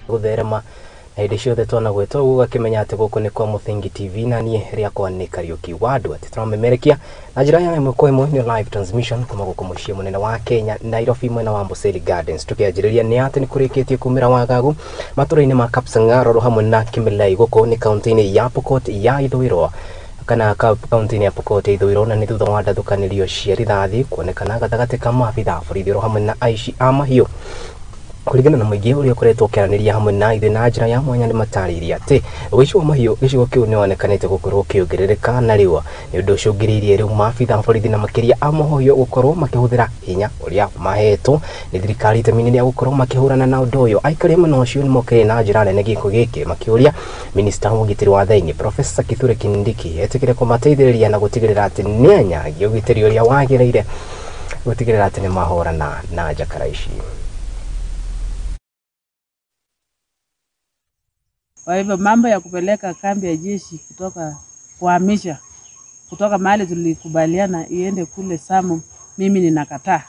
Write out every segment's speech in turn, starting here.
Gũtherema na hĩndĩ ciothe twanagwetwo ũguo ũgakĩmenya atĩ gũkũ nĩ kwa Mũthingi TV na niĩ rĩakwa nĩ Kariũki wa andũ atĩ tũramemerekia na njĩra ya ĩmwe kwa ĩmwe nĩ live transmission kuma gũkũ mũciĩ mũnene wa Kenya Nairobi mwena wa Amboseli Gardens. Tũkĩanjĩrĩria nĩ atĩ nĩ kũrĩkĩtie kumĩra wagagu matũra-inĩ ma Kapsang'aro hamwe na Kimilai gũkũ nĩ kaunti-inĩ ya Pokot ya ithũĩro kana kaunti-inĩ ya Pokot ya ithũĩro, na nĩ thutha wa ndathũkanĩrio cia rithathi kuonekana gatagatĩ ka maabitha a borithi oro hamwe na aici a mahiũ. Kũringana na mũingĩ ũrĩa ũkoretwo ũkĩaranĩria hamwe na ithuĩ na njĩra ya mwanya, nĩ matarĩirie atĩ ũici wa mahiũ gĩcigo kĩu nĩ wonekanĩte gũkorwo ũkĩongerereka, na rĩu nĩ ũndũ ũcũngĩrĩirie rĩu maabitha a borithi na makĩria a mahiũ gũkorwo makĩhũthĩra hinya ũrĩa mahetwo nĩ thirikari itemi-inĩ rĩa gũkorwo makĩhũrana na ũndũ ũyũ. Aikari a mwena ũcio nĩ mokĩrĩire na njĩra nene gĩko gĩkĩ makĩũria minista wa ũgitĩri wa thĩinĩ Professor Kithure Kindiki etĩkĩre kũmateithĩrĩria na gũtigĩrĩra atĩ nĩ anyagia ũgitĩri ũrĩa wagĩrĩire gũtigĩrĩra atĩ nĩ mahũrana na njakara ici. Kwa hivyo mambo ya kupeleka kambi ya jeshi kutoka kuhamisha kutoka mahali tulikubaliana iende kule Samu, mimi ninakataa.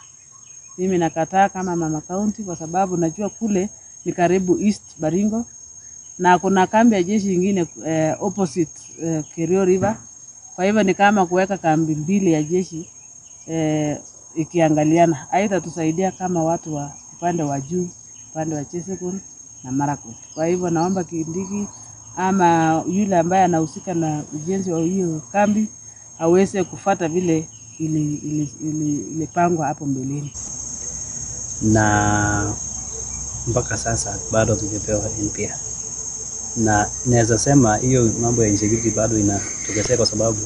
Mimi nakataa kama mama county, kwa sababu najua kule ni karibu East Baringo na kuna kambi ya jeshi ingine opposite Kerio River. Kwa hivyo ni kama kuweka kambi mbili ya jeshi ikiangaliana. Haitatusaidia kama watu wa upande wa juu, upande wa Chesekon na Marakwet. Kwa hivyo naomba Kindiki ama yule ambaye anahusika na ujenzi wa hiyo kambi aweze kufata vile ilipangwa hapo mbeleni. Na mpaka sasa bado hatujapewa NPR. Na naweza sema hiyo mambo ya insecurity bado inatokezea kwa sababu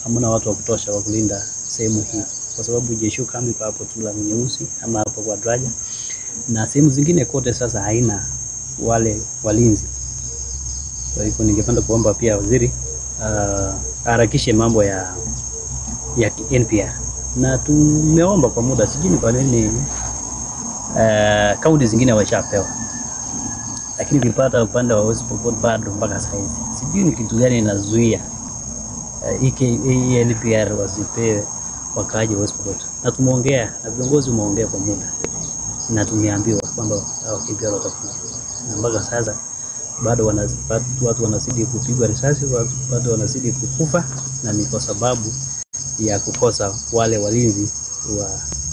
hamna watu wa kutosha wa kulinda sehemu hii, kwa sababu jeshi kambi kwa hapo tu la Nyeusi ama hapo kwa Draja na sehemu zingine kote sasa haina wale walinzi. Kwa hivyo ningependa kuomba pia waziri harakishe mambo ya NPR. Na tumeomba kwa muda, sijui ni kwa nini kaunti zingine washapewa, lakini ukipata upande wa West Pokot bado mpaka sasa hizi sijui ni kitu gani inazuia hii NPR wasipewe wakaaji wa West Pokot. Na tumeongea na viongozi, umeongea kwa muda na tumeambiwa kwamba NPR watakuja, na mpaka sasa bado watu wanazidi kupigwa risasi, watu wanazidi kukufa, na ni kwa sababu ya kukosa wale walinzi wa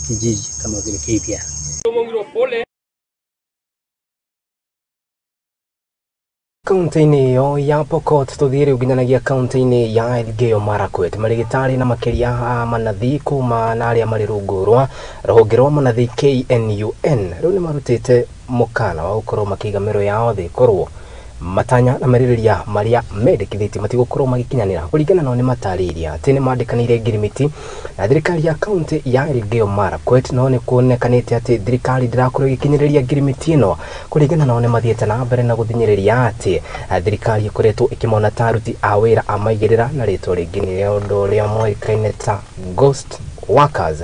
kijiji kama vile KPR. Kaunti-inĩ ĩyo ya Pokot tũthiĩ rĩu nginyanagia kaunti-inĩ ya Elgeyo Marakwet. Marigitari na makĩria a manathi kuma na arĩa marĩ rungu rwa rũhonge rwa manathi KNUN rĩu nĩ marutĩte mũkana wa gũkorwo makĩiga mĩro yao thĩ korwo matanya na merirĩria marĩa mendekithĩtie matigũkorwo magĩkinyanĩra. Kũringana nao nĩ matarĩirie atĩ nĩ mandĩkanĩire ngirimiti na thirikari ya kaunti ya Elgeyo Marakwet, no nĩ kuonekanĩte atĩ thirikari ndĩrakorwo ĩgĩkinyĩrĩria ngirimiti ĩno. Kũringana nao nĩ mathiĩte na mbere na gũthinyĩrĩria atĩ thirikari ĩkoretwo ĩkĩmona ta aruti a wĩra a maigĩrĩra, na rĩtwa rĩngĩ nĩ ũndũ ũrĩa moĩkaine ta ghost workers.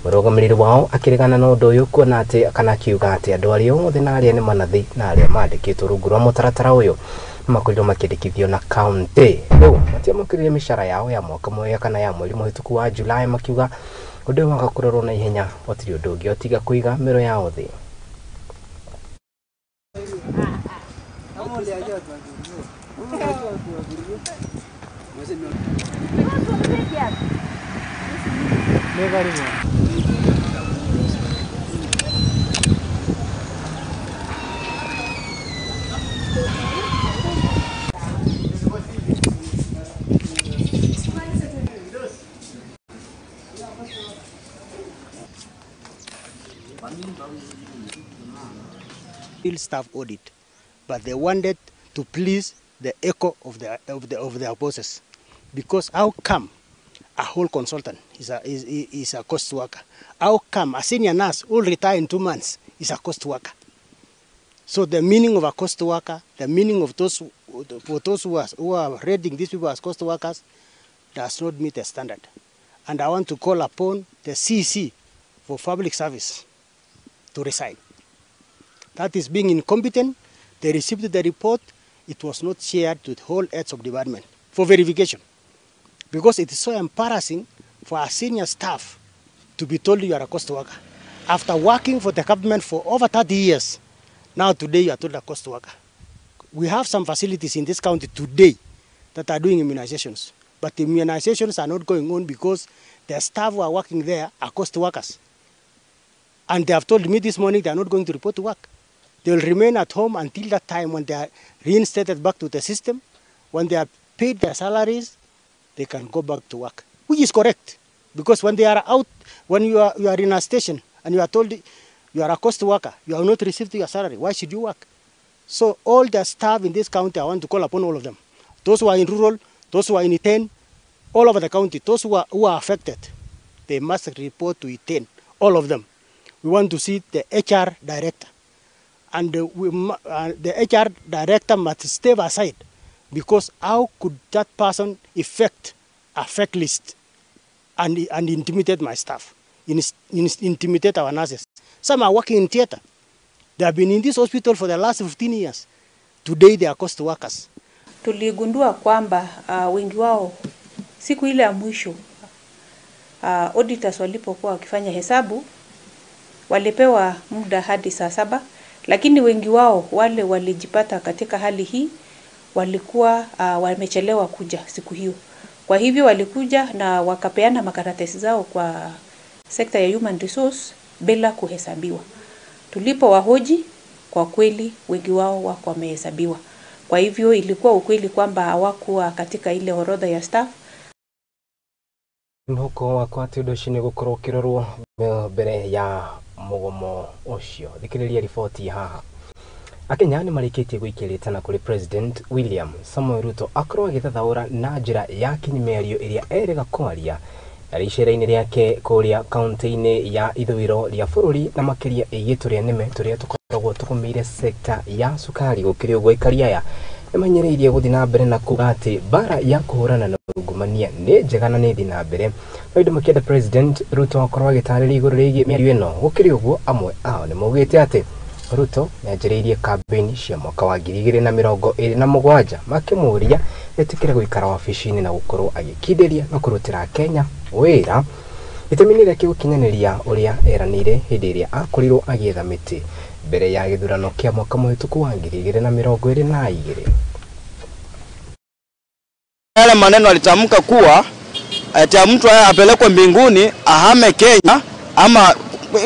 Mũrũgamĩrĩri wao akĩregana na ũndũ ũyũ kuona atĩ kana akiuga atĩ andũ arĩa othe na arĩa nĩ manathi na arĩa mandĩkĩtwo rungu rwa mũtaratara ũyũ makorirwo makĩandĩkithio na kaunti rĩu matiamũkĩrire mĩcara yao ya mwaka mwega kana ya mweri mũhĩtũku wa Julai, makiuga ũndũ ũyũ waga kũrorwo na ihenya gũtirĩ ũndũ ũngĩ tiga kũiga mĩro yao thĩ. Staff audit, but they wanted to please the echo of their bosses, because how come a whole consultant is a cost worker? How come a senior nurse who will retire in 2 months is a cost worker? So the meaning of a cost worker, the meaning of those for those who are rating these people as cost workers, does not meet the standard. And I want to call upon the CC for public service to resign. That is being incompetent. They received the report. It was not shared to the whole heads of department for verification. Because it is so embarrassing for our senior staff to be told you are a cost worker. After working for the government for over 30 years, Now today you are told a cost worker. We have some facilities in this county today that are doing immunizations, but the immunizations are not going on because the staff who are working there are cost workers. And they have told me this morning they are not going to report to work. They will remain at home until that time when they are reinstated back to the system. When they are paid their salaries, they can go back to work, which is correct. Because when they are out, when you are in a station and you are told you are a cost worker, you have not received your salary, why should you work? So all the staff in this county, I want to call upon all of them. Those who are in rural, those who are in Iten, all over the county, those who are affected, they must report to Iten, all of them. We want to see the HR director. And the HR director must step aside, because how could that person effect a fake list and intimidate my staff, intimidate our nurses? Some are working in theater. They have been in this hospital for the last 15 years. Today they are cost workers. Tuligundua kwamba wengi wao siku ile ya mwisho auditors walipokuwa wakifanya hesabu walipewa muda hadi saa 7, lakini wengi wao wale walijipata katika hali hii walikuwa wamechelewa kuja siku hiyo. Kwa hivyo walikuja na wakapeana makaratasi zao kwa sekta ya human resource bila kuhesabiwa. Tulipo wahoji, kwa kweli wengi wao wako wamehesabiwa. Kwa hivyo ilikuwa ukweli kwamba hawakuwa katika ile orodha ya staff. Mwihoko wakwa ati undu ucio ni gukorwo ukirorwo mbere ya mugomo ucio. Thikiriria riboti haha. Akenya nĩ marĩkĩtie gũikia rĩtana kũrĩ President William Samoei Ruto akorwo agĩthathaũra na njĩra ya kinyi mĩario ĩrĩa erĩga kwaria arĩ icera-inĩ rĩake kũrĩa kaunti-inĩ ya ithũĩro rĩa bũrũri, na makĩria ĩgiĩ tũrĩa nĩme tũrĩa tũkoragwo tũgũmĩire sekta ya cukari. Gũkĩrĩ ũguo, aikari aya nĩmanyereirie gũthiĩ na mbere na kuga atĩ mbara ya kũhũrana na ungumania nĩ njega na nĩ ĩthiĩ na mbere. No ĩndĩ makĩenda President Ruto akorwo agĩtarĩria igũrũ rĩgiĩ mĩario ĩno. Gũkĩrĩ ũguo, amwe ao nĩmaugĩte atĩ Ruto nĩanjĩrĩirie kambĩini cia mwaka wa 2027 makĩmũria etĩkĩre gũikara wabici-inĩ na gũkorwo agĩkindĩria na kũrutĩra Kenya wĩra itemi-inĩ rĩake gũkinyanĩria ũrĩa eranĩire hĩndĩ ĩrĩa akorirwo agĩetha mĩtĩ mbere ya gĩthurano kĩa mwaka mũhĩtũku wa 2022. Yale maneno alitamka kuwa ati mtu apelekwe mbinguni ahame Kenya, ama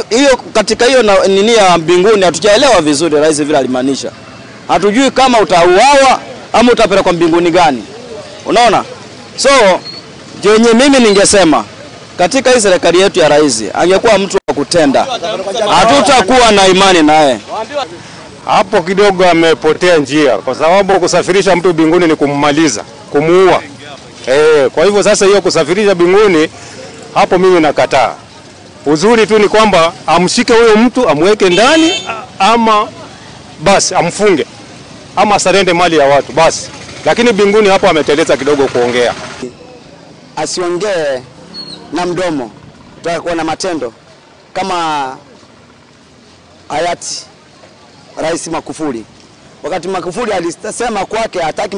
hiyo katika hiyo nini ya mbinguni hatujaelewa vizuri rais vile alimaanisha. Hatujui kama utauawa ama utapelekwa mbinguni gani. Unaona? So jenye mimi ningesema katika hii serikali yetu ya rais angekuwa mtu wa kutenda, hatutakuwa na imani naye. Hapo kidogo amepotea njia, kwa sababu kusafirisha mtu mbinguni ni kummaliza, kumuua. Kwa hivyo sasa hiyo kusafirisha mbinguni hapo mimi nakataa. Uzuri tu ni kwamba amshike huyo mtu amweke ndani, ama basi amfunge, ama asarende mali ya watu basi. Lakini mbinguni hapo ameteleza kidogo kuongea. Asiongee na mdomo, tutakuwa na matendo kama hayati Rais Magufuli. Wakati Magufuli alisema kwake hataki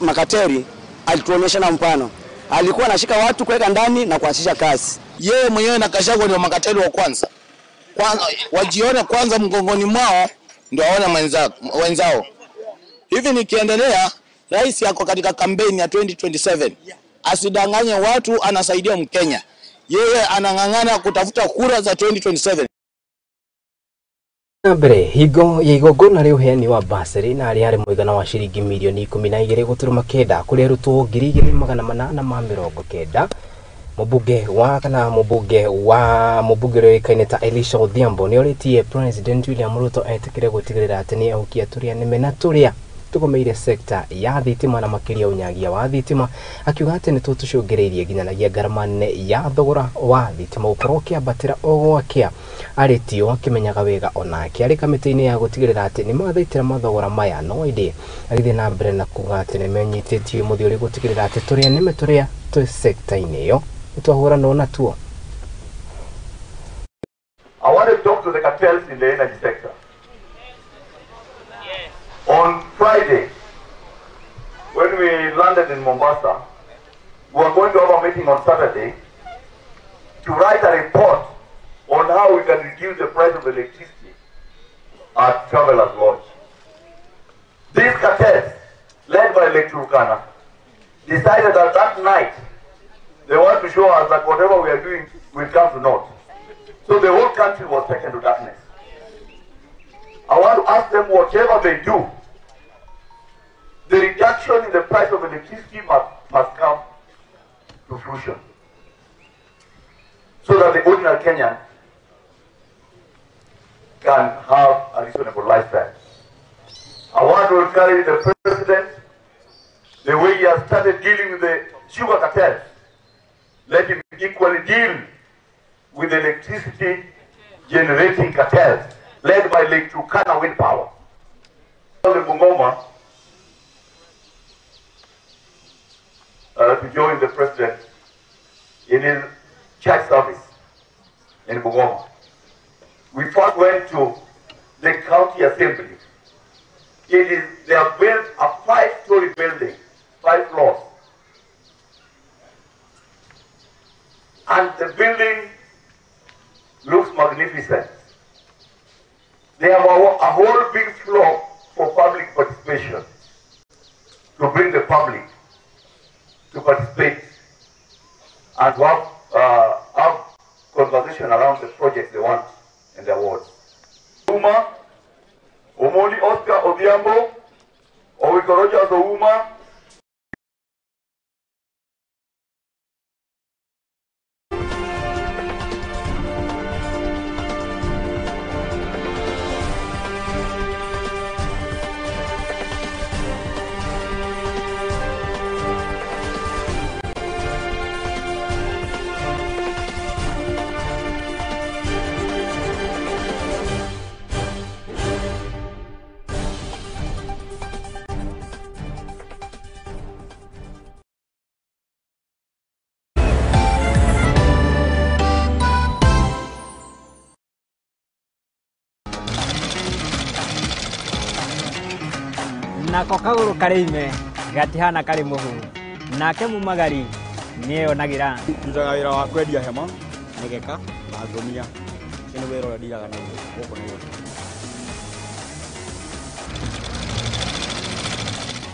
makateri, alituonyesha na mfano. Alikuwa anashika watu kuweka ndani na kuachisha kazi. Yeye mwenyewe na Gachagua ndio makateli wa kwanza. Kwanza wajione kwanza mgongoni mwao ndio waone wenzao. Hivi nikiendelea, rais yako katika kampeni ya 2027. Asidanganye watu, anasaidia Mkenya. Yeye anang'ang'ana kutafuta kura za 2027. Mbere hingo ya igongona rĩa ũheani wa bursary na arĩa harĩ mũigana wa ciringi mirioni 12.9 kũrĩ arutwo 2890. Mũmbunge wa kana mũmbunge wa mũmbunge ũrĩa ũĩkaine ta Elisha Odhiambo nĩorĩtie President William Ruto etĩkĩre gũtigĩrĩra atĩ nĩehukia tũrĩa nĩme na tũrĩa tũgũmĩire sekta ya thitima na makĩria ũnyagia wa thitima, akiuga atĩ nĩtuo tũcũngĩrĩirie nginyanagia ngarama nene ya thogora wa thitima gũkorwo ũkĩambatĩra o gwakĩa. Arĩtio akĩmenyaga wega onake arĩ kamĩtĩ-inĩ ya gũtigĩrĩra atĩ nĩmathaitĩra mathogora maya, no ĩndĩ agĩthiĩ na mbere na kuga atĩ nĩmenyitĩtie mũthiũri gũtigĩrĩra atĩ tũrĩa nĩme tũrĩa twĩ sekta-inĩ ĩyo nĩtwahũranwo natuo. I want to talk to the cartels in the energy sector. On Friday, when we landed in Mombasa, we were going to have a meeting on Saturday to write a report on how we can reduce the price of electricity at Travelers Lodge. Turkana, decided that that night they want to show us that whatever we are doing will come to naught. So the whole country was taken to darkness. I want to ask them, whatever they do, the reduction in the price of electricity must come to fruition, so that the ordinary Kenyan can have a reasonable lifestyle. I want to encourage the president, the way he has started dealing with the sugar cartels, let him equally deal with the electricity generating cartels led by Lake Turkana Wind Power. The Bungoma to join the president in his church service in Bungoma. We first went to the county assembly. They have built a 5-story building, 5 floors. And the building looks magnificent. They have a whole big floor for public participation, to bring the public to participate and to have conversation around the projects they want in their wards. Uma, Omoli Oscar Odhiambo, Owiko Rogers Ouma. Nako kaguru karĩ ime gatihana karĩ mũhu nake mumagari nĩeyonagira. Ndutaga wĩra wa kwendia hema, mĩgeka na ngũnia. Ũcio nĩ wĩra ũrĩa ndiraga naguo gũkũ Nairobi.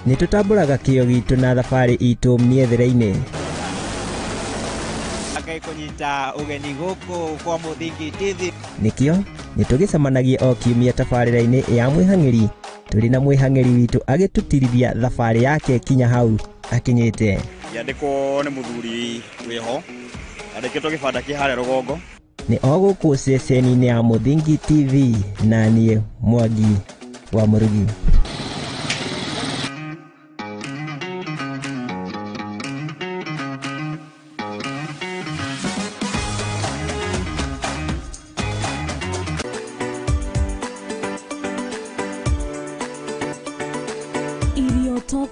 Nĩ tũtambũraga kĩo gitũ na thabarĩ itũ mĩethere-inĩ. Ngai kũnyita ũgeni gũkũ kwa Mũthingi TV. Nĩkĩo nĩ tũgĩcemanagia o kiumia tabarĩra-inĩ ya mwĩhang'ĩri tũrĩ na mwĩhang'ĩri witũ agĩtũtirithia thabarĩ yake kinya hau akinyĩte. Yandĩkwo nĩ mũthuri wĩho andĩkĩtwo gĩbanda kĩ harĩa rũgongo. Nĩ o gũkũ ceceni-inĩ ya Mũthingi TV na niĩ Mwangi wa Mũrugi.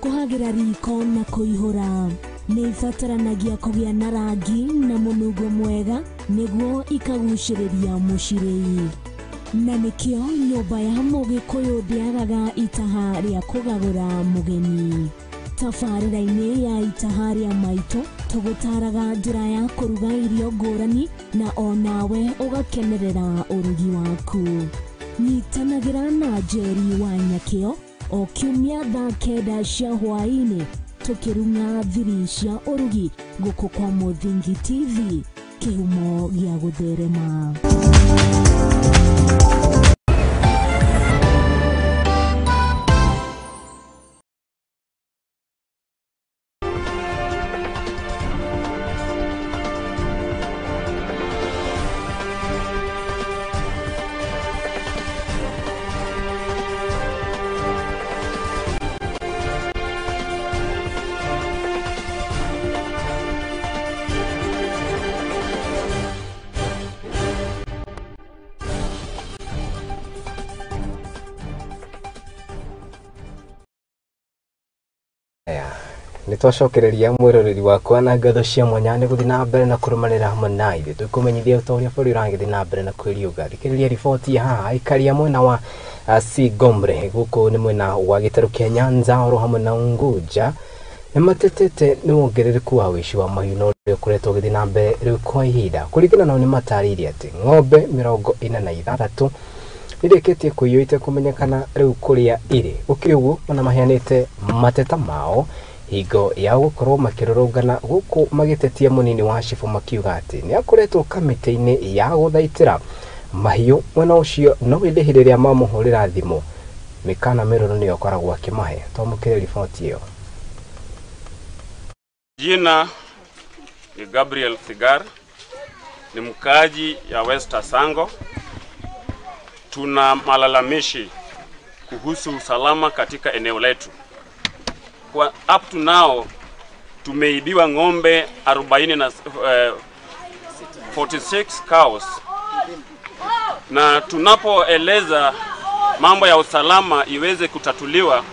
Kuhagira riko na kuihura nĩ ibataranagia kũgĩa na rangi na mũnungo mwega nĩguo ikagucĩrĩria mũcirĩi, na nĩkĩo nyũmba ya Mũgĩkũyũ ndĩagaga itaha rĩa kũgagũra mũgeni. Tabarĩra-inĩ ya itaha rĩa maitũ tũgũtaraga njĩra ya kũruga irio ngũrani na onawe ũgakenerera ũrugi waku. Nyitanagĩra na Njeri wa Nyakĩo o kiumia thaa 9 cia hwaĩ-inĩ tũkĩrung'a thiri cia ũrugi gũkũ kwa Mũthingi TV, kĩhumo gĩa gũtherema. Nĩtwacokereria mwĩroreri wakwa na ngatho cia mwanya nĩ gũthiĩ na mbere na kũrũmanĩra hamwe na ithuĩ tũkũmenyithia ta ũrĩa bũrũri ũragĩthiĩ na mbere na kwĩriũnga. Thikĩrĩria riboti haha aikari a mwena wa Sigombre gũkũ nĩ mwena wa gĩtarũ kĩa Nyanza oro hamwe na Unguja nĩ matetete nĩ wongerereku wa ũici wa mahiũ na ũrĩa ũkoretwo ũgĩthiĩ na mbere rĩu kwa ihinda. Kũringana nao nĩ matarĩirie atĩ ng'ombe 46 nĩrĩkĩtie kũiywo itekũmenyekana rĩu kũrĩa irĩ. Gũkĩrĩ ũguo ona maheanĩte mateta mao Hingo ya gũkorwo makĩrũrũngana gũkũ magĩtetia mũnini wa cibũ makiuga atĩ nĩ akoretwo kamĩtĩ-inĩ ya gũthaitĩra mahiũ mwena ũcio, no ĩndĩ hĩndĩ ĩrĩa mamũhũrĩra thimũ mĩkana mĩrũrũ nĩyo akoragwo akĩmahe. Twamũkĩre riboti ĩyo. Jina ni Gabriel Thigar, ni mkaaji ya West Asango. Tuna malalamishi kuhusu usalama katika eneo letu. Kwa up to now tumeibiwa ng'ombe 40 na 46 cows, na tunapoeleza mambo ya usalama iweze kutatuliwa,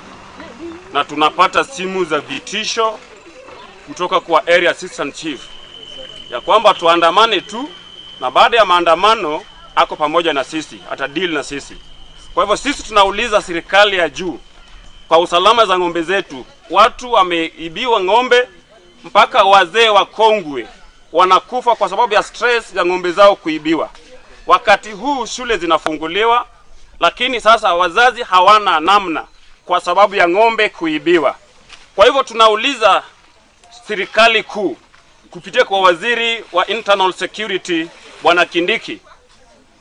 na tunapata simu za vitisho kutoka kwa area assistant chief ya kwamba tuandamane tu, na baada ya maandamano ako pamoja na sisi, ata deal na sisi. Kwa hivyo sisi tunauliza serikali ya juu kwa usalama za ng'ombe zetu. Watu wameibiwa ng'ombe, mpaka wazee wakongwe wanakufa kwa sababu ya stress ya ng'ombe zao kuibiwa. Wakati huu shule zinafunguliwa, lakini sasa wazazi hawana namna kwa sababu ya ng'ombe kuibiwa. Kwa hivyo tunauliza serikali kuu kupitia kwa waziri wa Internal Security Bwana Kindiki,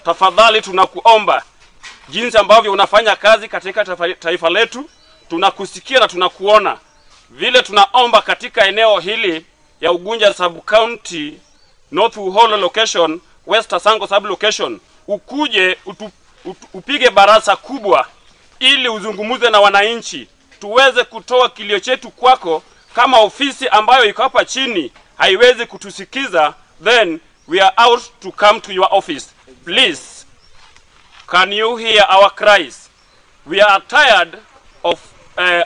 tafadhali tunakuomba, jinsi ambavyo unafanya kazi katika taifa letu, tunakusikia na tunakuona. Vile tunaomba katika eneo hili ya Ugunja Sub County, North Uholo location, West Asango sub location, ukuje upige barasa kubwa ili uzungumuze na wananchi, tuweze kutoa kilio chetu kwako. Kama ofisi ambayo iko hapa chini haiwezi kutusikiza, then we are out to come to your office. Please, can you hear our cries? We are tired of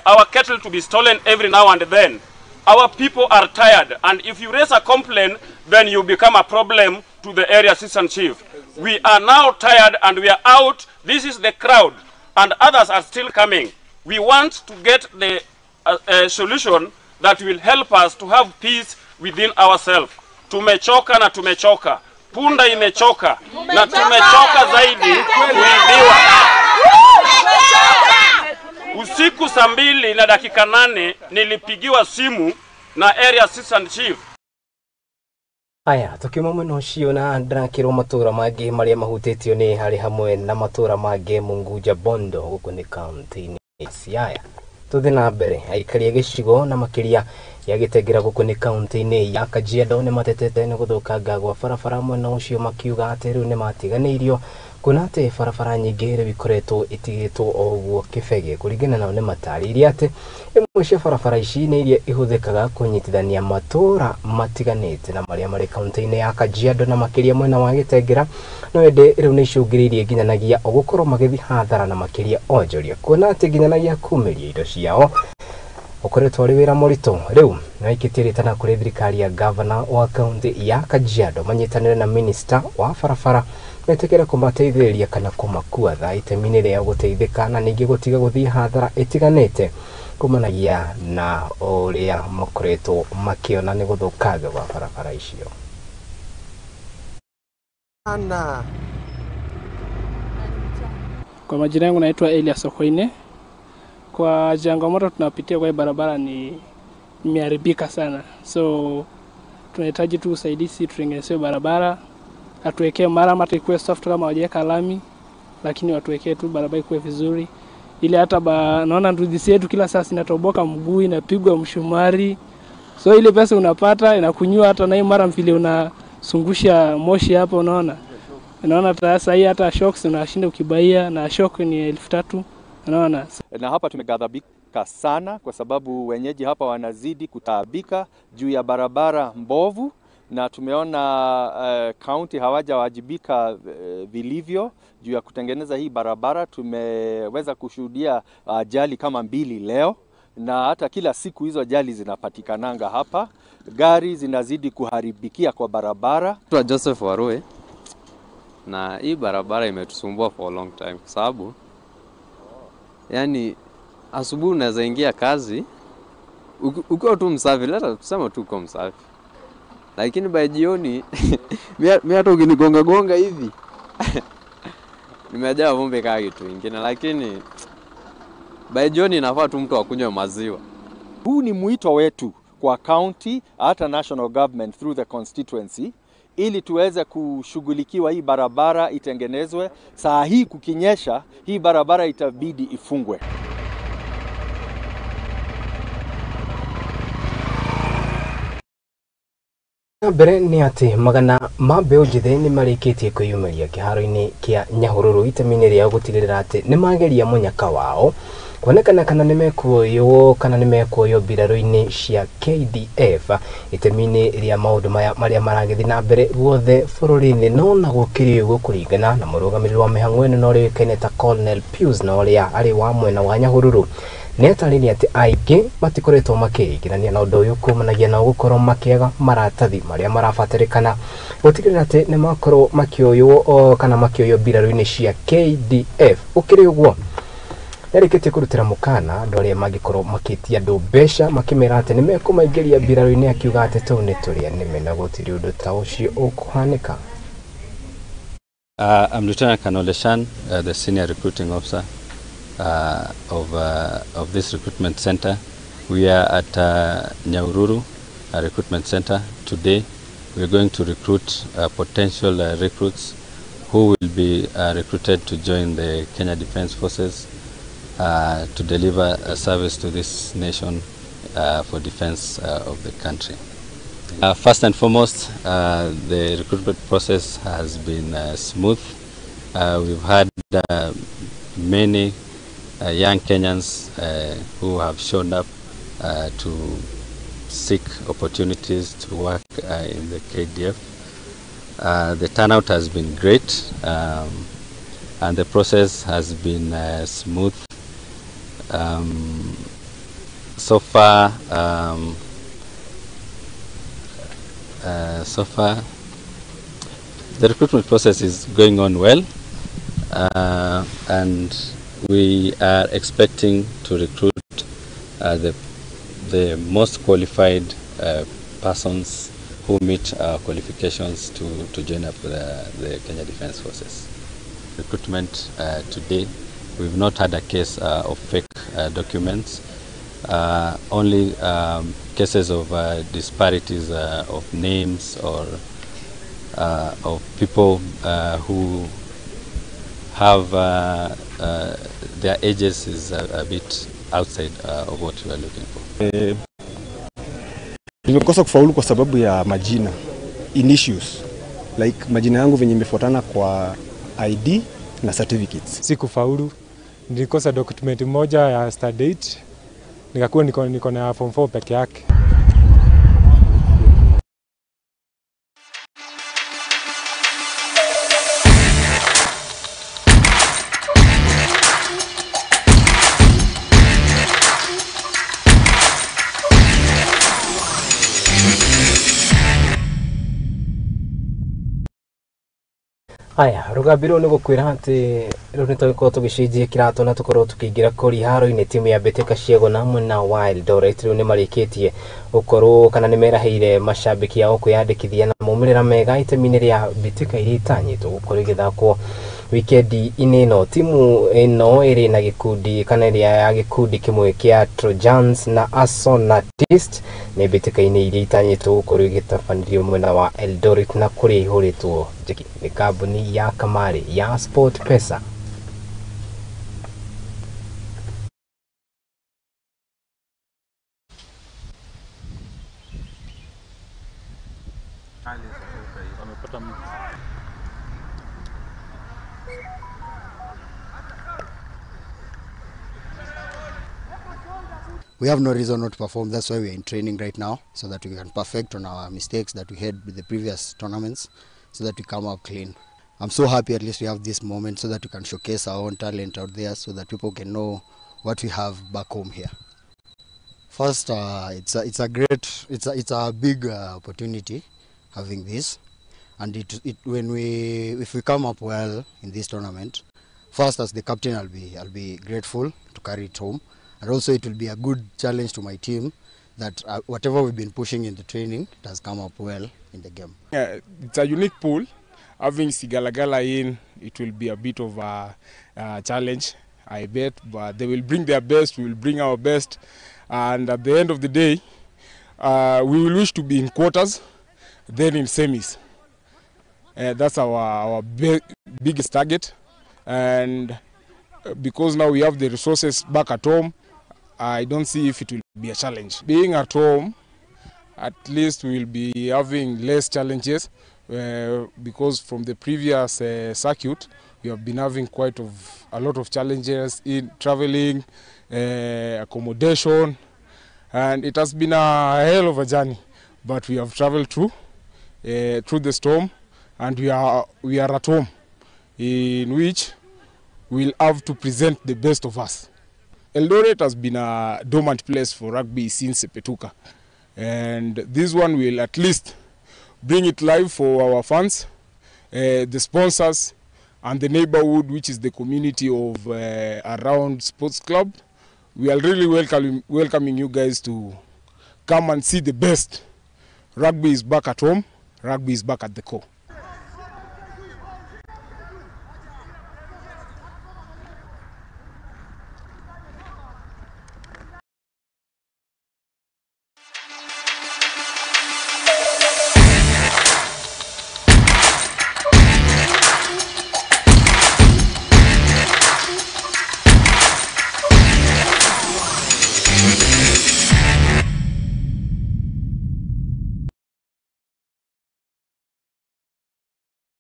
our cattle to be stolen every now and then. Our people are tired, and if you raise a complaint, then you become a problem to the area assistant chief. We are now tired and we are out. This is the crowd, and others are still coming. We want to get the solution that will help us to have peace within ourselves. Tumechoka na tumechoka. Punda imechoka na tumechoka zaidi kuibiwa. Usiku 2:08 nilipigiwa simu na area assistant chief. Aya, tukiuma mwena ũcio na ndĩrakĩrwo matũra mangĩ marĩa mahutĩtio nĩ harĩ hamwe na matũra mangĩ Munguja Bondo gũkũ nĩ kaunti-inĩ ya Siaya. Tuthiĩ na mbere, aikari a gĩcigo na makĩria ya Gĩtengera gũkũ nĩ kaunti-inĩ ya Kajiado nĩ matetete nĩ gũthũkanga gwa barabara mwena ũcio, makiuga atĩ rĩu nĩ matiganĩirio kuona atĩ barabara nyingĩ rĩu ikoretwo itigĩtwo o ũguo kĩbege. Kũringana nao nĩ matarĩirie atĩ imwe cia barabara ici nĩ iria ihũthĩkaga kũnyitithania matũra matiganĩte na marĩa marĩ kaunti-inĩ ya Kajiado na makĩria mwena wa Gĩtengera, no ĩndĩ rĩu nĩ icũngĩrĩirie nginyanagia gũkorwo magĩthiĩ hathara na makĩria onjoria, kuona atĩ nginyanagia kumĩria indo ciao ũkoretwo ũrĩ wĩra mũritũ. Rĩu nĩmaikĩtie rĩtana kũrĩ thirikari ya gavana wa kaunti ya Kajiado manyitanĩre na minista wa barabara metĩkĩre kũmateithĩrĩria kana kũmakua tha itemi-inĩ rĩa gũteithĩka na ningĩ gũtiga gũthiĩ hathara ĩtiganĩte kumanagia na ũrĩa makoretwo makĩona nĩ gũthũkanga gwa barabara icio. Kwa majina yangu naitwa Elias Okoine. Kwa changamoto tunapitia kwa barabara ni imeharibika sana, so tunahitaji tu usaidizi, tutengenezewe barabara, atuwekee mara hata ikuwe soft kama hawajaweka lami, lakini watuwekee tu barabara ikuwe vizuri, ili hata naona nduzi yetu kila saa zinatoboka mguu, inapigwa mshumari, so ile pesa unapata inakunywa hata na hiyo mara vile unasungusha moshi hapo, unaona sasa hii hata shocks unashinda ukibaia, na shock ni 3000. Unaona? Na hapa tumeghadhabika sana kwa sababu wenyeji hapa wanazidi kutaabika juu ya barabara mbovu, na tumeona county hawajawajibika vilivyo juu ya kutengeneza hii barabara. Tumeweza kushuhudia ajali kama 2 leo, na hata kila siku hizo ajali zinapatikananga hapa. Gari zinazidi kuharibikia kwa barabara. Twa Joseph Warue, na hii barabara imetusumbua for a long time kwa sababu yani asubuhi unaweza ingia kazi ukiwa tu msafi, leta tuseme tu uko msafi, lakini by jioni mimi hata ukinigonga gonga hivi nimejaa vumbi kama kitu kingine, lakini by jioni inafaa tu mtu akunywe maziwa. Huu ni mwito wetu kwa county hata national government through the constituency ili tuweze kushughulikiwa, hii barabara itengenezwe. Saa hii kukinyesha, hii barabara itabidi ifungwe. Mbere nĩ atĩ magana ma mbeũ njĩthĩ nĩ marĩkĩtie kwĩyumĩria kĩharo-inĩ kĩa Nyahururu itemi-inĩ rĩao gũtigĩrĩra atĩ nĩ mageria mũnyaka wao kuonekana kana nĩ mekuoywo kana nĩ mekuoywo mbirarũ-inĩ cia KDF itemi-inĩ rĩa maũndũ maya marĩa maragĩthiĩ na mbere guothe bũrũri-inĩ. No na gũkĩrĩ ũguo, kũringana na mũrũgamĩrĩri wa mĩhang'o ĩno na ũrĩa ũĩkaine ta Colonel Pius na ũrĩa arĩ wa mwena wa Nyahururu, nĩ atarĩria atĩ aingĩ matikoretwo makĩingĩrania na ũndũ ũyũ kumanagia na gũkorwo makĩaga maratathi marĩa marabatarĩkana gũtigĩrĩra atĩ nĩ makorwo makĩoywo kana makĩoywo mbirarũ-inĩ cia KDF. Ũkĩrĩ ũguo, nĩarĩkĩtie kũrutĩra mũkana andũ arĩa mangĩkorwo makĩtia andũ mbeca makĩmera atĩ nĩ mekũmaingĩria mbirarũ-inĩ, akiuga atĩ tũu nĩ tũrĩa nĩme na gũtirĩ ũndũ ta ũcio ũkũhanĩka. I'm Lieutenant Colonel Leshan, the senior recruiting officer of this recruitment center. We are at Nyahururu recruitment center today. We are going to recruit potential recruits who will be recruited to join the Kenya Defence Forces to deliver a service to this nation for defense of the country. First and foremost, the recruitment process has been smooth. We've had many young Kenyans who have shown up to seek opportunities to work in the KDF. The turnout has been great, and the process has been smooth. So far, the recruitment process is going on well, and we are expecting to recruit the most qualified persons who meet our qualifications to join up the Kenya Defence Forces. Recruitment today, we've not had a case of fake documents, only cases of disparities of names or of people who have their ages is a bit outside of what we are looking for. Nimekosa kufaulu kwa sababu ya majina in issues like majina yangu venye imefuatana kwa ID na certificates. Sikufaulu, nilikosa document moja ya start date, nikakuwa niko na form 4 peke yake. Aya, rũgambi rũu nĩ gũkwĩra atĩ rĩu nĩ tũgĩkorwo tũgĩcenjia kĩratũ na tũkorwo tũkĩingĩra kũrĩ haro-inĩ. Timu ya Mbĩtĩka Ciegona mwena wa Eldoret rĩu nĩ marĩkĩtie gũkorwo kana nĩ merahĩire macambĩki ao kwĩyandĩkithia na maumĩrĩra mega itemi-inĩ rĩa mbĩtĩka iria itanyĩtwo gũkorwo igĩthakwo wikendi-inĩ ĩno. Timu ĩno ĩrĩ na gĩkundi kana ĩrĩa ya gĩkundi kĩmwe kĩa Trojans na Asonatist nĩ mbĩtĩka-inĩ iria itanyĩtwo gũkorwo igĩtabanĩrio mwena wa Eldoret na kũrĩa ihũrĩtwo njeki nĩ kambuni ya kamari ya Sport Pesa. We have no reason not to perform. That's why we are in training right now, so that we can perfect on our mistakes that we had with the previous tournaments, so that we come up clean. I'm so happy at least we have this moment so that we can showcase our own talent out there, so that people can know what we have back home here. First, it's a big opportunity having this, and if we come up well in this tournament, first as the captain I'll be grateful to carry it home. And also it will be a good challenge to my team that whatever we've been pushing in the training, it has come up well in the game. Yeah, it's a unique pool. Having Sigalagala in, it will be a bit of a challenge, I bet, but they will bring their best, we will bring our best. And at the end of the day, we will wish to be in quarters, then in semis. That's our biggest target. And because now we have the resources back at home, I don't see if it will be a challenge. Being at home, at least we will be having less challenges because from the previous circuit, we have been having quite a lot of challenges in traveling, accommodation, and it has been a hell of a journey. But we have traveled through the storm, and we are at home, in which we'll have to present the best of us. Eldoret has been a dormant place for rugby since Sepetuka, and this one will at least bring it live for our fans, the sponsors, and the neighborhood, which is the community of around Sports Club. We are really welcoming you guys to come and see the best. Rugby is back at home. Rugby is back at the core.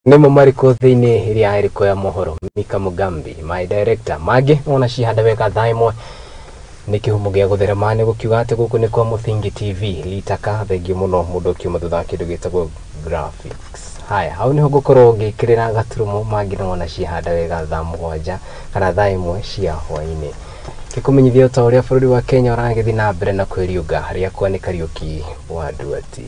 Nĩmo marĩkũ thĩinĩ rĩa ĩrĩkũ ya mohoro Mika Mugambi my director mangĩ ona cihanda wega thaa ĩmwe nĩ kĩhumo gĩa gũtherema nĩ gũkiuga atĩ gũkũ nĩ kwa Mũthingi TV litaka thengiũ mũno mũndũ ũkiuma thutha wa kĩndũ gĩtagwo graphics. Haya hau nĩho ngũkorwo ngĩkĩrĩra gaturumo mangĩ nĩwona cihanda wega thaa 7 kana thaa 1 cia hwainĩ. Gĩkũmenyithia ta ũrĩa bũrũri wa Kenya ũragĩthiĩ na mbere na kwĩriũnga rĩakwa nĩ Kariũki wa Nduati.